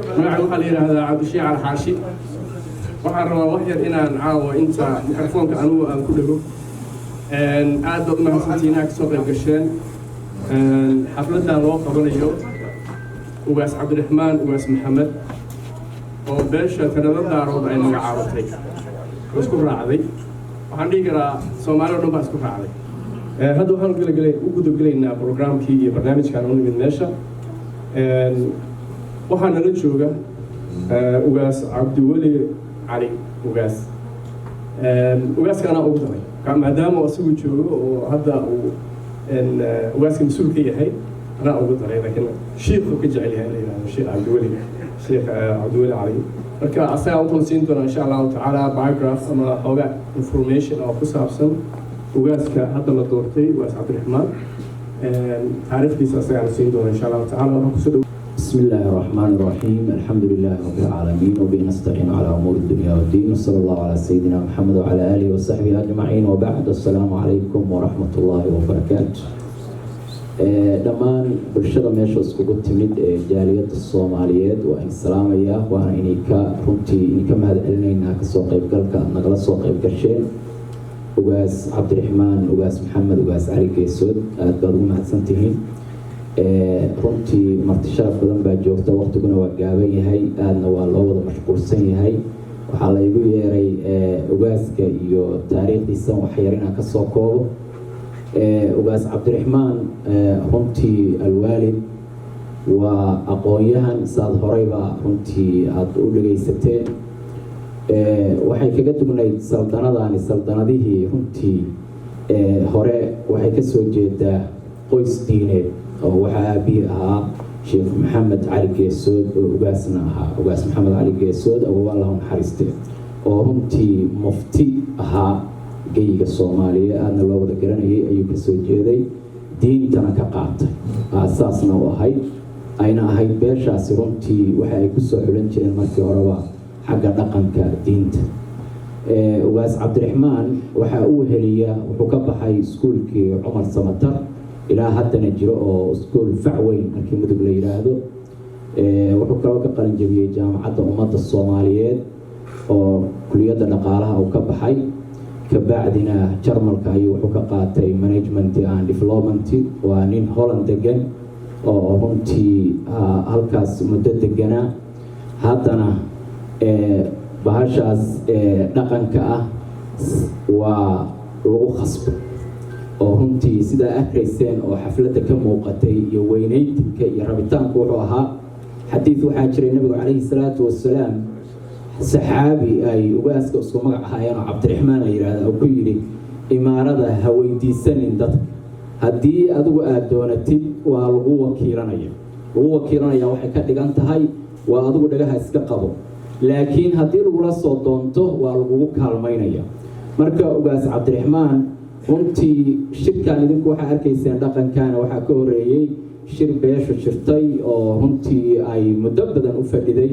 Magaca waxaa la yidhaahdaa Cabdishiic Alxaashi. Waxaan rabaa wax yar inaan caawa inta mikrofoonka anugu aan ku dhego. Aad baad u mahadsantihiin inaad kasoo qayb gasheen xafladdan loo qabanayo Ugaas Cabdiraxmaan Ugaas Maxamed oo beesha Tanada Daarood ay magacaabatay oo isku raacday. Waxaan dhihi karaa Soomaali o dhan baa isku raacday. Hadda waxaan u gudagelaynaa programkii iyo barnaamijkaan u nimid meesha. Waxaa nala jooga Ugaas Cabdiweli Cali Ugaas. Ugaaska anaa ugu daray maadaama isagu joogo oo hadda uu ugaaska mas-uul ka yahay, anaa ugu daray, laakiin shiikhu ka jecel yahay in la yidhahdo Sheekh Cabdiweli, Sheekh Cabdiweli Cali. Marka asagaa wuxuu siin doonaa, insha Allahu tacaala, biograph ama xoogaa information oo ku saabsan ugaaska hadda la doortay, Ugaas Cabdiraxmaan. Taariikhdiisa asagaana siin doona, insha Allahu tacala. Waxaan kusoo dhow بسم الله الرحمن الرحيم، الحمد لله رب العالمين، وبه نستعين على أمور الدنيا والدين، وصلى الله على سيدنا محمد وعلى آله وصحبه أجمعين، وبعد، السلام عليكم ورحمة الله وبركاته. Dhammaan bulshada meesha iskugu timid ee jaaliyadda Soomaaliyeed waa in salaamaya, waana inay ka runtii idinka mahad celinaynaa kasoo qaybgalka aad nagala soo qayb gasheen. Ugaas Cabdiraxmaan Ugaas Maxamed Ugaas Cali Geesood, aad baad ugu mahadsantihiin. Runtii marti sharaf badan baa joogta, waqtiguna waa gaaban yahay, aadna waa loo wada mashquulsan yahay. Waxaa la igu yeeray ugaaska iyo taariikhdiisa wax yar inaan kasoo koobo. Ugaas Cabdiraxmaan runtii alwaalid waa aqoon-yahan, saad horeyba runtii aada u dhagaysateen. Waxay kaga dugnayd saldanadani saldanadihii runtii hore, waxay kasoo jeedaa qoys diineed oo waxaa aabihii ahaa Sheekh Maxamed Cali Geesood oo ugaasna ahaa, Ugaas Maxamed Cali Geesood, awow Allah naxariiste, oo runtii mufti ahaa geyiga Soomaaliya, aadna loo wada garanayay ayuu kasoo jeeday, diintana ka qaatay, aasaasna u ahayd, ayna ahayd beeshaasi runtii waxa ay kusoo xulan jireen markii horeba xagga dhaqanka diinta. Ugaas Cabdiraxmaan waxaa u weheliya, wuxuu ka baxay iskuulkii Cumar Samatar, ilaa haddana jiro, oo iskuul fac weyn markii Mudug la yidhaahdo. Wuxuu kaloo ka qalin jabiyey Jaamacadda Ummadda Soomaaliyeed oo kuliyadda dhaqaalaha uu ka baxay. Kabacdina Jarmalka ayuu wuxuu ka qaatay management and development. Waa nin Holland degan oo runtii halkaas muddo deganaa. Haddana bahashaas dhaqanka ah waa lagu khasbo oo runtii sidaa arkayseen oo xafladda ka muuqatay iyo weynayntinka iyo rabitaanku wuxuu ahaa. Xadiid waxaa jiray Nabigu calayhi salaatu wasalaam saxaabi ay ugaaska isku magac ahaayeen oo Cabdiraxmaan la yidhaahda oo ku yidhi: "Imaarada ha weydiisanin dadka, haddii adigu aada doonatid waa lagu wakiilanaya." Lagu wakiilanaya waxay ka dhigan tahay waa adigu dhagaha iska qabo, laakiin haddii lagula soo doonto waa lagugu kaalmaynaya. Marka Ugaas Cabdiraxmaan runtii shirkan idinku waxaa arkayseen dhaqankaana waxaa ka horeeyey shir beeshu shirtay oo runtii ay muddo badan u fadhiday,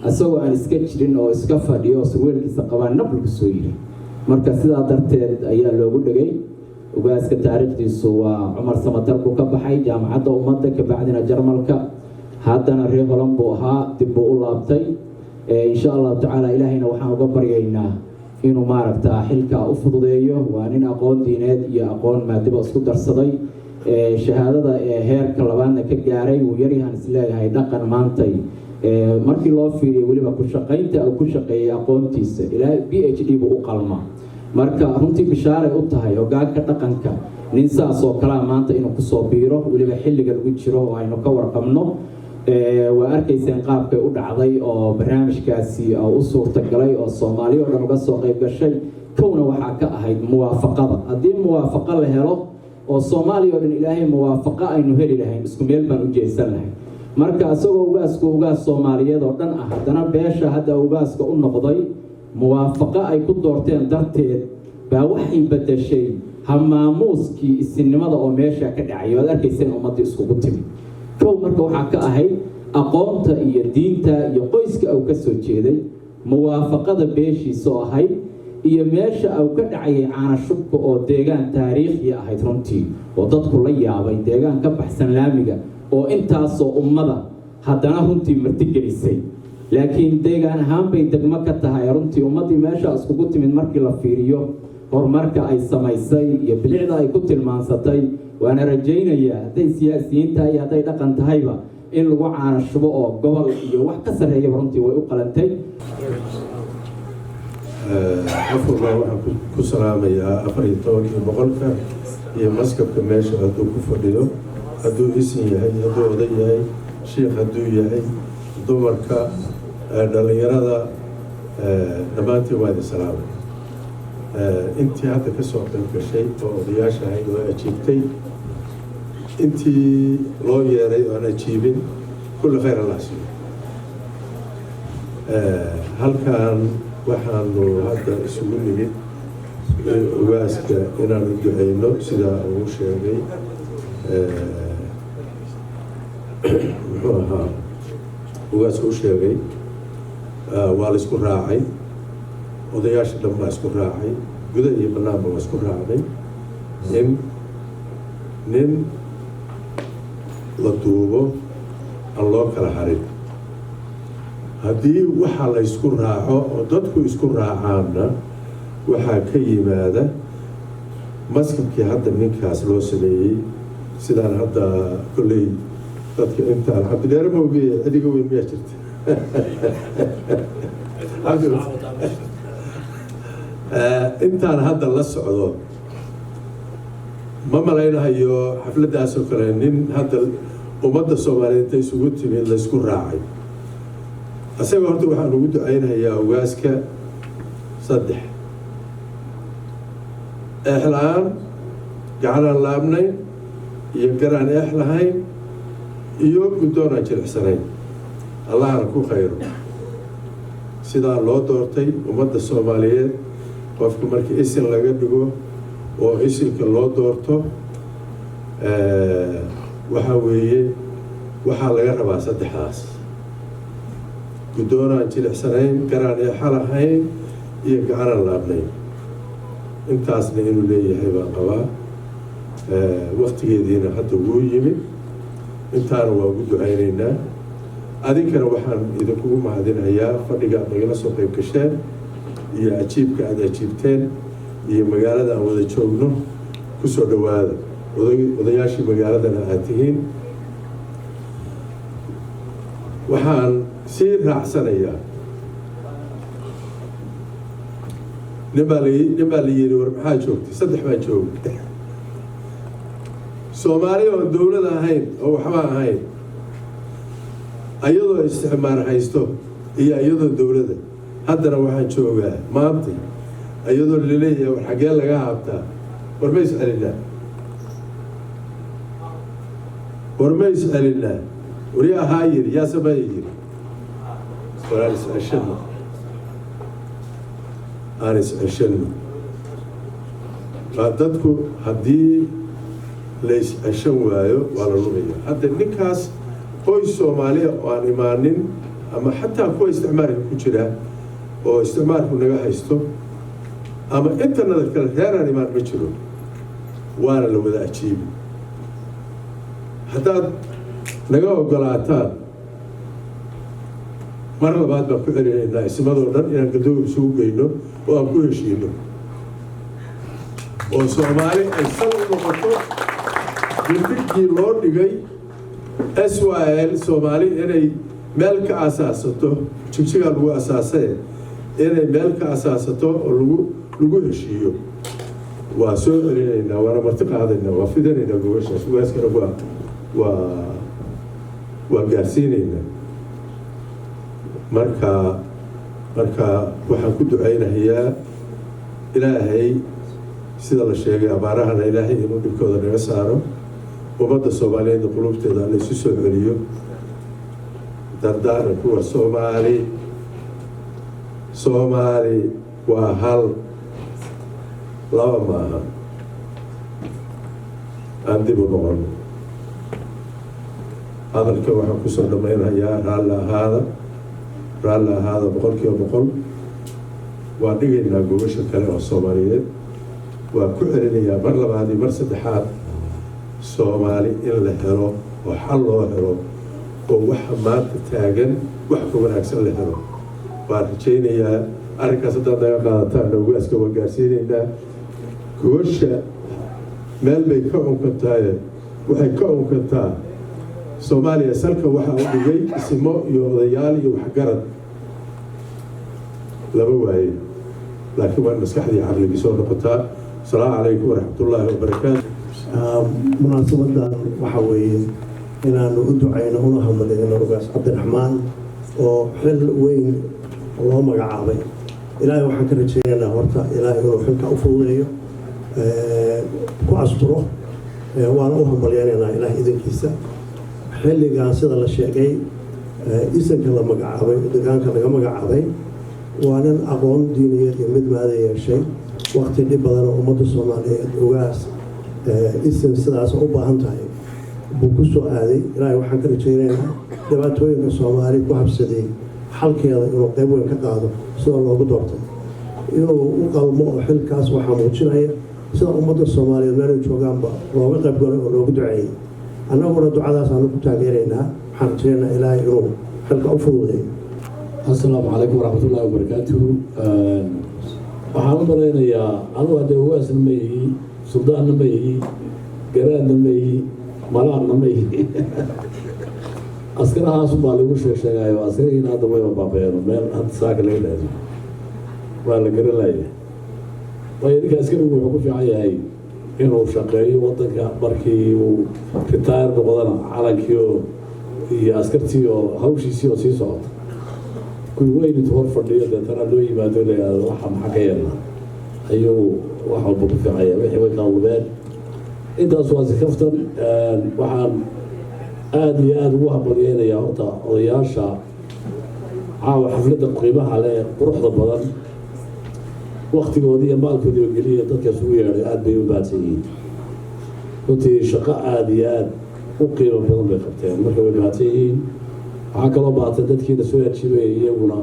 isagoo aan iska jirin oo iska fadhiyo oo surweelkiisa qabaan nab lagu soo yiri. Marka sidaa darteed ayaa loogu dhegay. Ugaaska taariikhdiisu waa Cumar Samatar buu ka baxay, Jaamacadda Ummadda, kabacdina Jarmalka, haddana reer Holan buu ahaa, dib buu u laabtay. Insha Allahu tacaala Ilaahayna waxaan uga baryaynaa inuu maaragta xilka u fududeeyo. Waa nin aqoon diineed iyo aqoon maadiba isku darsaday, shahaadada ee heerka labaadna ka gaaray. Wuu yaryahan isleeyahay dhaqan maantay markii loo fiiriyo, weliba ku shaqaynta uu ku shaqeeyay aqoontiisa, ilaa PhD buu u qalmaa. Marka runtii bishaaray u tahay hogaanka dhaqanka nin saas oo kalea maanta inuu kusoo biiro, weliba xilliga lagu jiro oo aynu ka warqabno. Waa arkayseen qaabkay u dhacday oo barnaamijkaasi u suurtagalay oo Soomaaliya oo dhan uga soo qayb gashay. Kowna waxaa ka ahayd muwaafaqada. Haddii muwaafaqo la helo oo Soomaaliya oo dhan Ilaahay muwaafaqo aynu heli lahayn, isku meel baan u jeesan lahayn. Marka isagoo ugaasku ugaas Soomaaliyeed oo dhan ah, haddana beesha hadda ugaaska u noqday muwaafaqo ay ku doorteen darteed baa waxay bedeshay hamaamuuskii isinimada oo meesha ka dhacay oo aad arkayseen ummaddii iskugu timid. Kow marka waxaa ka ahayd aqoonta iyo diinta iyo qoyska uu ka soo jeeday, muwaafaqada beeshiisa oo ahayd, iyo meesha uu ka dhacayay caana shubka oo deegaan taariikhi ahayd runtii, oo dadku la yaabay deegaan ka baxsan laamiga oo intaasoo ummada Haddana runtii martigelisay, laakiin deegaan ahaan bay degmo ka tahay. Runtii ummaddii meesha iskugu timid markii la fiiriyo horumarka ay samaysay iyo bilicda ay ku tilmaansatay, waana rajaynayaa hadday siyaasiyiin tahay iyo hadday dhaqan tahayba in lagu caana shubo oo gobol iyo wax ka sarreeyaba runtii way u qalantay. Qof walbaa waxaan ku salaamayaa 14-kii boqolka iyo maskabka meesha hadduu ku fadhiyo, hadduu isin yahay, hadduu oday yahay, shiikh hadduu yahay, dumarka, dhallinyarada, dhammaantiin waa idin salaamay. Intii hadda ka soo qayb gashay oo odayaasha ahayd oo ajiibtay, intii loo yeeray oo aan ajiibin, kulli khayr Allah siiyo. Halkan waxaanu hadda isugu nimid ugaaska inaanu duceyno, sidaa uu sheegay, muxuu ahaa, ugaaska u sheegay. Waa la isku raacay, odayaasha dhan baa isku raacay, guda iyo banaanba waa isku raacday in nin la duubo aan loo kala harin. Haddii waxa la isku raaco oo dadku isku raacaanna, waxaa ka yimaada maskabkii hadda ninkaas loo sameeyey. Sidaan hadda kolley dadka intaan Cabdidheere ma ogeeye, cidiga weyn miyaa jirta? Intaan hadda la socdo ma malaynahayo xafladdaasoo kale nin hadda ummadda Soomaaliyeed intay isugu timid laysku raacay. Isaga horta waxaan ugu ducaynayaa ugaaska saddex: eex la-aan, gacanaan laabnayn iyo garaan eex lahayn iyo guddoonaan jilicsanayn. Allahana ku khayro sidaa loo doortay ummadda Soomaaliyeed. Qofka markii isin laga dhigo oo isinka loo doorto, waxaa weeye waxaa laga rabaa saddexdaas: guddoonaan jilicsanayn, garaan eexa lahayn iyo gacanaan laabnayn. Intaasna inuu leeyahay baan qabaa. Waktigeediina hadda wuu yimid. Intaana waa ugu ducaynaynaa. Adinkana waxaan idinkugu mahadinayaa fadhiga aad nagala soo qayb gasheen iyo ajiibka aada ajiibteen iyo magaalada aan wada joogno. Kusoo dhowaada, odayaashii magaaladana aad tihiin. Waxaan sii raacsanayaa, nin baa la yidhi, "War maxaa joogtay?" "Saddex baa joogay: Soomaali oon dowlad ahayn oo waxba ahayn, ayadoo isticmaar haysto iyo iyadoo dowladda. Haddana waxaan joogaa maanta iyadoo laleeyahay, war xaggee laga haabtaa? War ma is celinaa? War ma is celinaa? War yaa ahaa yiri, yaa samaya yiri? War aan is ceshano, aan is ceshano." Waa dadku haddii la is ceshan waayo waa la lumaya. Hadda ninkaas qoys Soomaaliya oo aan imaanin ama xataa kuwa isticmaalka ku jira oo isticmaalku naga haysto ama intanada kale, reeraan imaan ma jiro, waana la wada ajiibi. Haddaad naga ogolaataan, mar labaad baan ku celinaynaa ismadoo dhan inaan Galdogob isugu geyno oo aan ku heshiino oo Soomaali ay sal u noqoto gurdigii loo dhigay SYL, Soomaali inay meel ka asaasato. Jigjigaa lagu asaasay, inay meel ka asaasato oo lagu heshiiyo. Waa soo celinaynaa, waana marti qaadaynaa, waa fidinaynaa gogoshaas. Ugaaskana waa gaarsiinaynaa. Marka waxaan ku ducaynahayaa Ilaahay, sida la sheegay, abaarahana Ilaahay inuu dhibkooda naga saaro, ummadda Soomaaliyeedna qulubteeda alla isu soo celiyo. Dardaaran kuwa Soomaali, Soomaali waa hal, laba maaha. Aan dib u noqono. Hadalka waxaan kusoo dhammaynayaa, raalli ahaada, raalli ahaada 100%. Waa dhigaynaa gogasha kale oo Soomaaliyeed. Waa ku celinayaa mar labaad iyo mar saddexaad, Soomaali in la helo oo xal loo helo. Oo waxa maanta taagan wax ka wanaagsan la helo waan rajaynayaa. Arrinkaas haddaad naga qaadataan, ugaaska waan gaarsiinaynaa. Gogosha meel bay ka unkantaaye, waxay ka unkantaa Soomaaliya. Salka waxaa u dhigay isimo iyo odayaal iyo waxgarad lama waaye, laakiin waa in maskaxdii caqligii soo noqotaa. Asalaamu calaykum waraxmatullaahi wabarakaatu. Munaasabadan waxa weeye inaanu u ducayno una hambaliyno Ugaas Cabdiraxmaan oo xil weyn loo magacaabay. Ilaahay waxaan ka rajeynaynaa horta Ilaahay inuu xilka u fududeeyo, ku asturo, waana u hambalyaynaynaa Ilaah idankiisa. Xilligan, sida la sheegay, isanka la magacaabay, deegaanka laga magacaabay, waa nin aqoon diiniyeed iyo mid maada yeeshay. Waqti dhib badan oo ummadda Soomaaliyeed ugaas isan sidaas u baahan tahay buu ku soo aaday. Ilaahay waxaan ka rajaynaynaa dhibaatooyinka Soomaali ku habsaday xalkeeda inuu qayb weyn ka qaado. Sida loogu doortay inuu u qalmo oo xilkaas waxaa muujinaya sida ummadda Soomaaliyeed meelay joogaanba looga qayb galay oo loogu duceeyey. Annaguna ducadaas aanu ku taageeraynaa. Waxaan rajaynaynaa Ilaahay inuu xilka u fududeeyo. Asalaamu calaykum waraxmatullaahi wabarakaatuhu. Waxaan u malaynayaa anugu haddee ugaasna ma ihi, suldaanna ma ihi, garaadna ma ihi, malaadna ma ihi. Askarahaas baa lagu sheeg sheegaayo. Askarihiina hadda wayba baabeeno, meel hadda saaka laga dhaado waa la garan laaya. Waayo, ninka askarigu wuxuu ku fiican yahay inuu shaqeeyo wadanka, markii uu retire noqdana calankii oo iyo askartii oo hawshiisii oo sii socota, kuwii weyn intuu hor fadhiyo, deetana loo yimaado, la yidhahdo waxa maxaa ka yeelna, ayuu wax walba ku fiican yahay. Wixii way kala lumeen. Intaas waa sikaftan. Waxaan aada iyo aada ugu hambalyeynayaa horta odayaasha caawa xafladda qiimaha leh ee quruxda badan waktigoodii iyo maalkoodiiba geliya dadka isugu yeedhay. Aada bay u mahadsan yihiin runtii. Shaqo aada iyo aada u qiimo badan bay qabteen, marka way mahadsan yihiin. Waxaa kaloo baatay dadkiina soo ajiibaya, iyaguna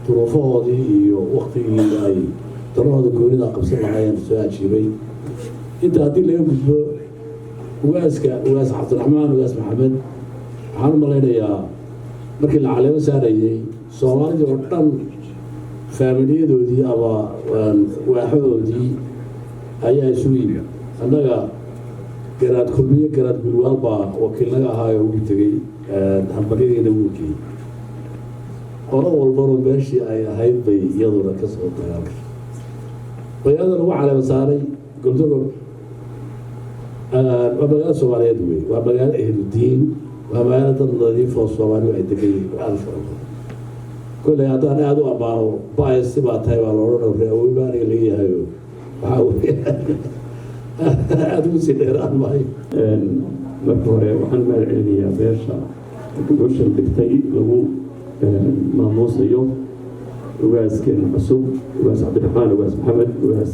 duruufahoodii iyo waktigii ay danahooda goonida qabsan lahaayeen soo ajiibay. Inta haddii laga gudbo, ugaaska, Ugaas Cabdiraxmaan Ugaas Maxamed, waxaan u malaynayaa markii la caleemo saarayey Soomaalidii oo dhan faamiliyadoodii ama waaxadoodii ayaa isugu yimid. Annaga Garaad Kulmiye, Garaad Gulwaal baa wakiil naga ahaayo ugu tegey, hambalyadiina wuu geeyey. Qolo walbana meeshii ay ahayd bay iyaduna ka soo dagaalgashay. Magaalada lagu caleemo saaray Goldogob waa magaalo Soomaaliyeed wey, waa magaalo ehludiin, waa magaalo dad nadiif oo Soomaalidu ay degan yihiin, aada u fara badan. Kolley haddaan aada u ammaano, bias baa tahay baa la odhan, ree awey baa aniga laga yahayo. Waxaa wey aada ugu sii dheeraan maayo. Marka hore waxaan mahad celinayaa beesha gogoshan dhigtay lagu maamuusayo ugaaskeena cusub, Ugaas Cabdiraxmaan Ugaas Maxamed Ugaas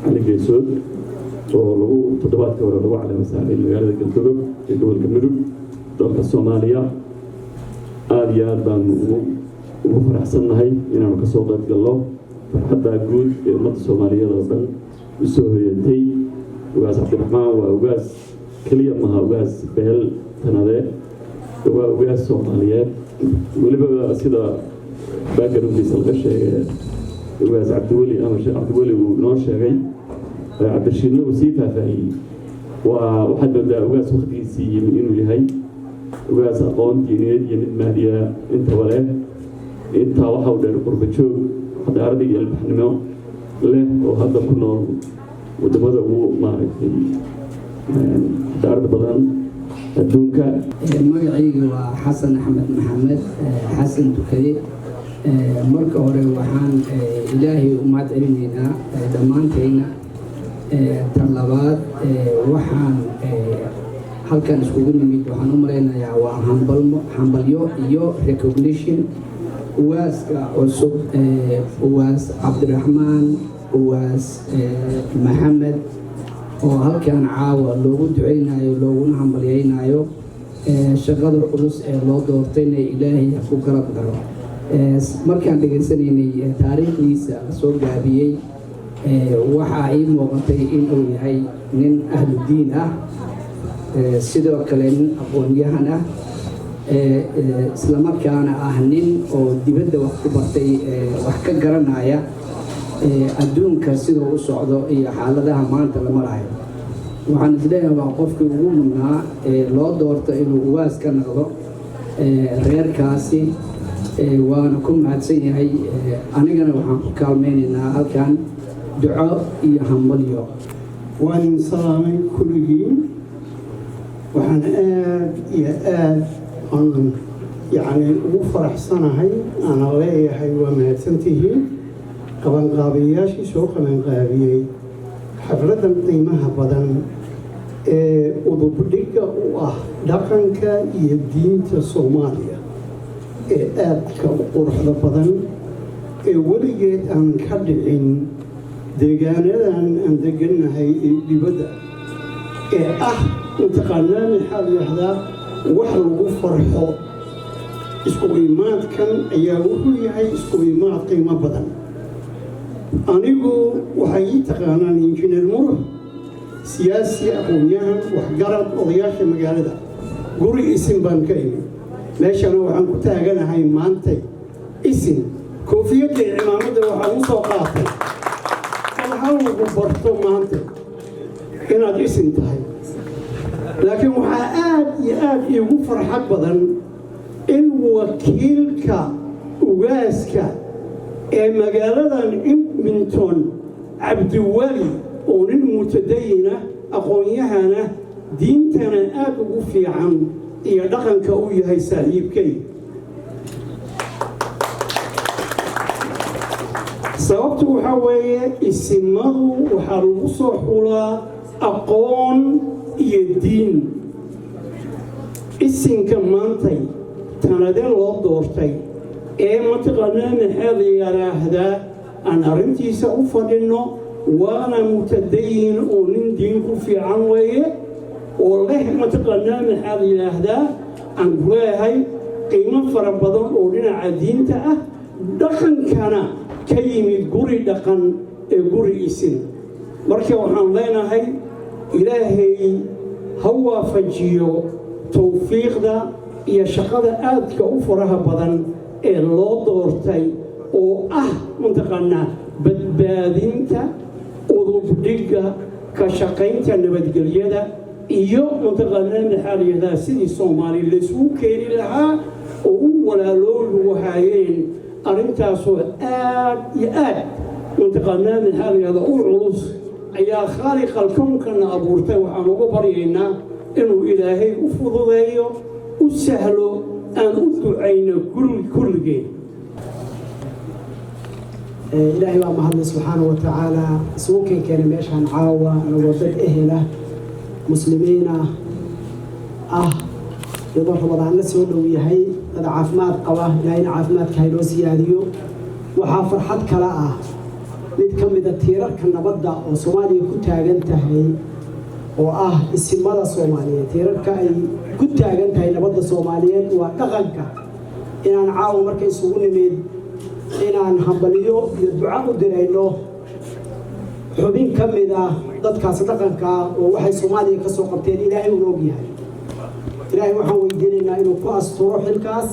Cali Geesood, oo lagu toddobaadka hore lagu caleemo saaray magaalada Galdogob ee gobolka Mudug, dalka Soomaaliya. Aada iyo aad baanu ugu faraxsannahay inaanu kasoo qayb galno farxadda guud ee ummadda Soomaaliyeed oo dhan usoo hoyatay. Ugaas Cabdiraxmaan waa ugaas keliya maha ugaas beel tanade, waa ugaas Soomaaliyeed. Weliba sida backgroundkiisa laga sheegay, Ugaas Cabdiweli ama Sheekh Cabdiweli uu inoo sheegay, Cabdirashiidna uu sii faahfaahiyey, waa waxaad moodaa ugaas waktigiisii yimi inuu yahay, ugaas aqoon diineed iyo mid maadiya intaba leh. Intaa waxa uu dheer qurba joog xadaarada iyo ilbaxnimo leh oo hadda ku nool wadamada ugu maaragtay xadaarada badan adduunka. Magacayga waa Xasan Axmed Maxamed, Xasan Dukade. Marka hore waxaan Ilaahay u mahad celinaynaa dhammaantayna. Tan labaad, waxaan halkan iskugu nimid waxaan u malaynayaa waa hambalmo, hambalyo iyo recognition ugaaska cusub, Ugaas Cabdiraxmaan Ugaas Maxamed, oo halkan caawa loogu duceynayo looguna hambalyeynayo. Shaqada culus ee loo doortayna Ilaahay ha ku garab galo. Markaan dhegaysanaynay taariikhdiisa lasoo gaabiyey, waxaa ii muuqatay in uu yahay nin ahlu diin ah, sidoo kale nin aqoon-yahan ah. Islamarkaana ah nin oo dibadda wax ku bartay, wax ka garanaya adduunka siduu u socdo iyo xaaladaha maanta la marayo. Waxaan isleeyahay waa qofkii ugu mudnaa ee loo doorto inuu ugaas ka noqdo reerkaasi, waana ku mahadsan yahay. Anigana waxaan ku kaalmaynaynaa halkan duco iyo hambalyo. Waan idin salaamay kulligiin. Waxaan aad iyo aad aan yacni ugu faraxsanahay, aana leeyahay waa mahadsantihiin qabanqaabiyayaashii soo qabanqaabiyey xafladdan qiimaha badan ee udubdhigga u ah dhaqanka iyo diinta Soomaaliya ee aadka u quruxda badan ee weligeed aan ka dhicin deegaanadan aan degannahay ee dibadda ee ah, mataqaanaa, maxaa la yidhaahdaa, wax lagu farxo. Isku imaadkan ayaa wuxuu yahay isku imaad qiimo badan. Anigu waxay ii taqaanaan Injineer Murux, siyaasi, aqoon-yahan, waxgarad, odayaasha magaalada. Guri isin baan ka imi. Meeshana waxaan ku taaganahay maantay isin. Koofiyadda iyo cimaamadda waxaan u soo qaatay hal lagu barto maanta inaad isin tahay, laakiin waxaa aad iyo aad iigu farxad badan in wakiilka ugaaska ee magaaladan Edmonton, Cabdiweli, oo nin mutadayina, aqoon-yahana, diintana aad ugu fiican iyo dhaqanka u yahay saaxiibkay. Sababtu waxaa weeye, isimadu waxaa lagu soo xulaa aqoon iyo diin. Isinka maantay tanade loo doortay ee, mataqaanaa, maxaa la yidhaahdaa, aan arrintiisa u fadhinno, waana mutadayin oo nin diin ku fiican weeye oo leh, mataqaanaa, maxaa la yidhaahdaa, aan ku leeyahay qiimo fara badan oo dhinaca diinta ah, dhaqankana ka yimid guri dhaqan ee guri isin. Marka waxaan leenahay Ilaahay ha waafajiyo towfiiqda iyo shaqada aadka u faraha badan ee loo doortay oo ah, mataqaanaa, badbaadinta udubdhigga ka shaqaynta nabadgelyada iyo, mataqaanaa, maxaa la yidhahdaa, sidii Soomaali laysugu keeni lahaa oo u walaaloobi wahaayeen. Arrintaasoo aad iyo aad, mataqaanaa, maxaa la yidhahdaa, u culus ayaa Khaaliqal kownkana abuurtay waxaan uga baryaynaa inuu Ilaahay u fududeeyo, u sahlo. Aan u ducayno kulligeen. Ilaahay baa mahadlay subxaana wa tacaala isugu keenkeenay meeshaan caawa, anagoo dad ehel ah, muslimiin ah, iyadoo Ramadaanna soo dhow yahay, dad caafimaad qaba. Ilaahayna caafimaadka haynoo siyaadiyo. Waxaa farxad kale ah mid ka mida tiirarka nabadda oo Soomaaliya ku taagan tahay, oo ah isimada Soomaaliyeed. Tiirarka ay ku taagan tahay nabadda Soomaaliyeed waa dhaqanka. Inaan caawa marka isugu nimid inaan hambaliyo iyo duco u dirayno xubin ka mid ah dadkaas dhaqanka oo waxay Soomaaliya ka soo qabteen Ilaahay uu og yahay. Ilaahay waxaan weydiinaynaa inuu ku asturo xilkaas.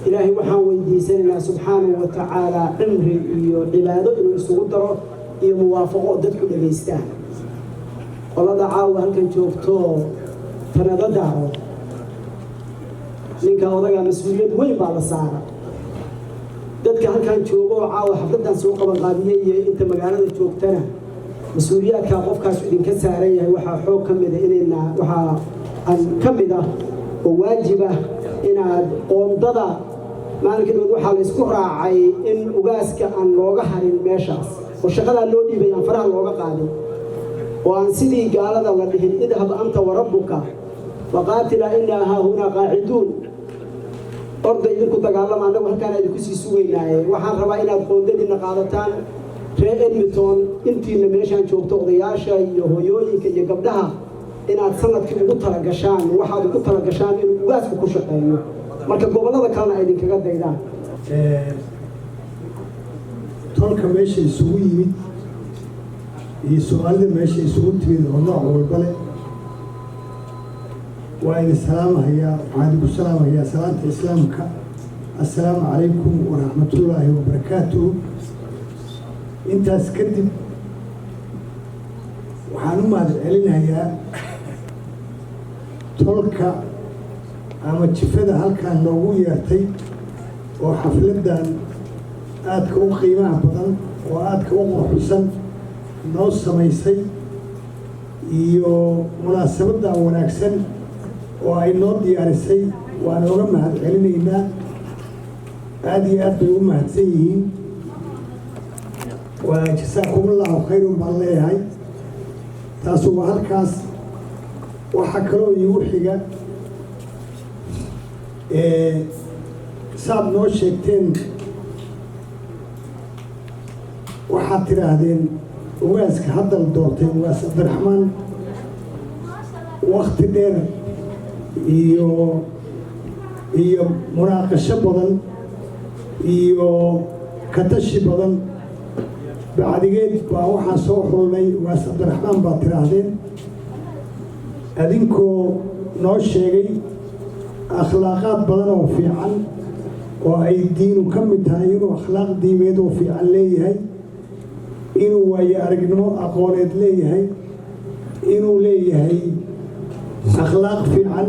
Ilaahay waxaan weydiisanaynaa subxaanahu wa tacaala cimri iyo cibaado inuu isugu daro iyo muwaafaqo dadku dhegaystaan. Qolada caawa halkan joogto tanada daaro, ninka odaga mas-uuliyad weyn baa la saara. Dadka halkan joogo oo caawa xafladdan soo qabanqaabiyey iyo inta magaalada joogtana mas-uuliyaadkaa qofkaas idinka saaran yahay. Waxaa xoog ka mida inayna, waxaa aan ka mid ah oo waajib ah inaad qoondada maalinka dhood waxaa la isku raacay in ugaaska aan looga harin meeshaas oo shaqadaa loo dhiibay aan faraha looga qaadin, oo aan sidii gaalada la dhihin "اذهب أنت وربك فقاتلا إنا هاهنا قاعدون", orda idinku dagaalama, annagu halkaan idinku sii sugaynaaye. Waxaan rabaa inaad qoondadiina qaadataan, reer Edmonton, intiina meeshaan joogto, odayaasha iyo hooyooyinka iyo gabdhaha, inaad sanadkii ugu talagashaan, waxaad ugu talagashaan inuu ugaasku ku shaqeeyo. Marka gobollada kalena ay idinkaga daydaan. Tolka meesha isugu yimid iyo Soomaalida meesha isugu timid oo nooc walba leh. Waa idin salaamahayaa. Waxaan idinku salaamahayaa salaanta Islaamka: assalaamu calaykum waraxmatullaahi wabarakaatuhu. Intaas kadib, waxaan u mahad celinayaa tolka ama jifada halkan noogu yeertay oo xafladdan aadka u qiimaha badan oo aadka u quruxsan noo samaysay iyo munaasabaddan wanaagsan oo ay noo diyaarisay. Waan oga mahad celinaynaa, aada iyo aad bay u mahadsan yihiin. Waa jasaakumullahu khayrun baan leeyahay. Taasu waa halkaas. Waxaa kaloo iigu xiga, saad noo sheegteen, waxaad tidhaahdeen ugaaska hadda la doortay, Ugaas Cabdiraxmaan, wakti dheer iyo munaaqasho badan iyo katashi badan bacdigeed baa waxaa soo xulnay Ugaas Cabdiraxmaan, baad tidhaahdeen, adinkoo noo sheegay akhlaaqaad badan oo fiican oo ay diinu ka mid tahay, inuu akhlaaq diimeed oo fiican leeyahay, inuu waayo aragnimo aqooneed leeyahay, inuu leeyahay akhlaaq fiican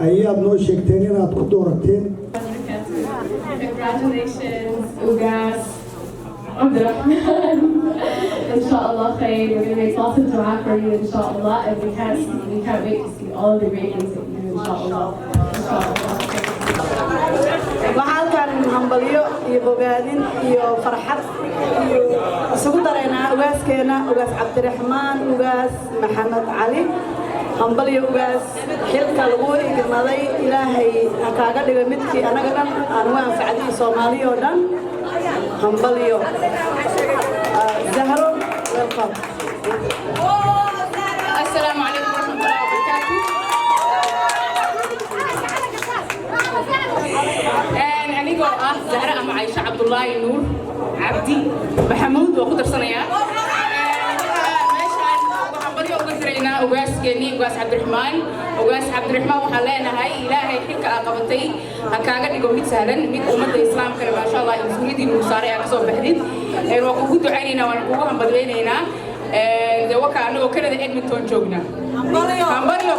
ayaad noo sheegteen inaad ku doorateen. Congratulations, Ugas Abdurrahman. Inshallah khair. We're going to make lots of dua for you, inshallah, and we can't wait to see all of the great things that you do, inshallah. Inshallah. Waxaa halkan hambalyo iyo bogaadin iyo farxad iyo isugu dareynaa ugaaskeena, Ugaas Cabdiraxmaan Ugaas Maxamed Cali. Hambalyo, ugaas. Xilka lagu igmaday Ilaahay ha kaaga dhigo midkii annaga dhan aan ugu anfacdiyo, Soomaaliya oo dhan. Hambalyo. Zahro, welcome. السلام عليكم ورحمة الله وبركاته. Anigoo ah Zahra ama Caisha Cabdullaahi Nuur Cabdi Maxamuud, waa ku darsanayaa. Meeshaan waxaan baryo uga diraynaa ugaaskeenii, Ugaas Cabdiraxmaan. Ugaas Cabdiraxmaan, waxaan leenahay Ilaahay xilka aa qabatay ha kaaga dhigo mid sahlan, mid ummadda Islaamkana, maasha Allah, mas-uuliyaddii lagu saaray aa kasoo baxdid. Waa kugu ducaynaynaa, waana kugu hambaliyaynaynaa. Dee waka anagoo Canada, Edmonton joogna. Hambalyo.